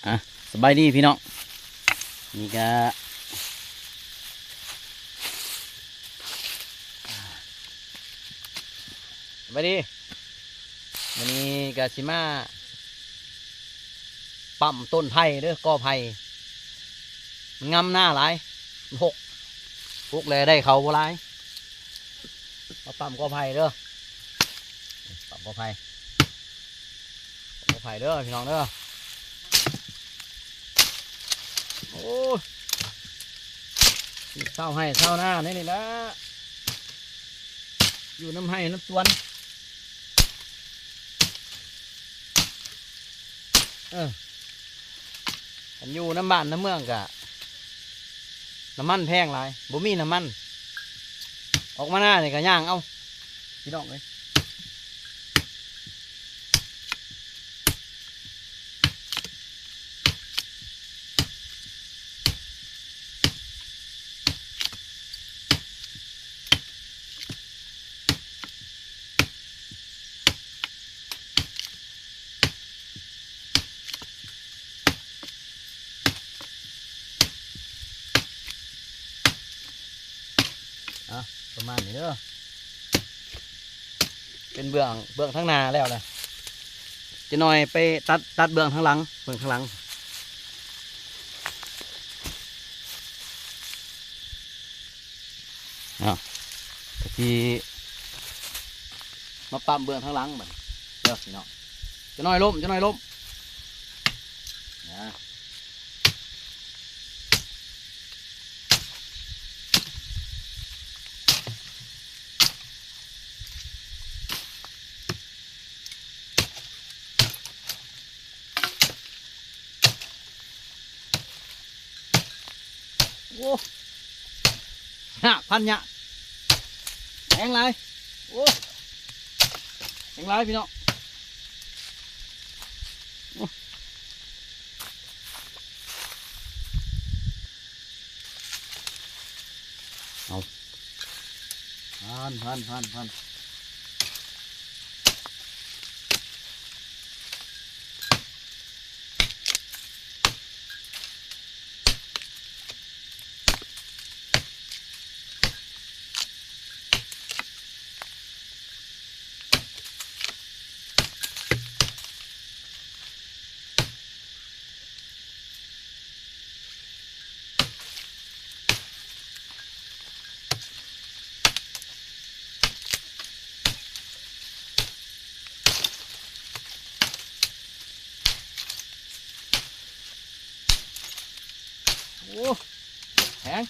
ອ່ະ ສະບາຍດີພີ່ນ້ອງ ນີ້ກະ ສະບາຍດີ ມື້ນີ້ກະຊິມາປ້ຳຕົ້ນໄຜ່ເດີ ກໍໄຜ່ ມັນງຳໜ້າຫຼາຍ ມັນຫົກ ຫົກແລ້ວໄດ້ເຂົ້າບໍ່ຫຼາຍ ມາປ້ຳກໍໄຜ່ເດີ ປ້ຳກໍໄຜ່ ຂໍອະໄພເດີພີ່ນ້ອງເດີ ໂອ້ຍ ຊາວໄຮ່ຊາວນາແນວນີ້ລະ ຢູ່ນຳໄຮ່ນຳສວນ ເອີ ຄັນຢູ່ນຳບ້ານນຳເມືອງກະ ນ້ຳມັນແພງຫຼາຍ ບໍ່ມີນ້ຳມັນ ອອກມາໜ້ານີ້ກະຍ່າງເອົາ ພີ່ນ້ອງເອີຍ ອ່ະ ປະມານນີ້ເດີ ເປັນເບື້ອງ ເບື້ອງທາງໜ້າແລ້ວລະ ຈະໜ້ອຍໄປຕັດ ຕັດເບື້ອງທາງຫຼັງ ເບື້ອງທາງຫຼັງ ເອົາ ກະຊິມາປ້ຳເບື້ອງທາງຫຼັງບັດນີ້ເດີພີ່ນ້ອງ ຈະໜ້ອຍລົ້ມ ຈະໜ້ອຍລົ້ມ ໂອ້ ຍາກ ພັນຍາກ ແຮງຫຼາຍ ໂອ້ ແຮງຫຼາຍພີ່ນ້ອງ ໂອ້ ເອົາ ພັນ ພັນ ພັນ ພັນ. ໂອ້ ແຮງ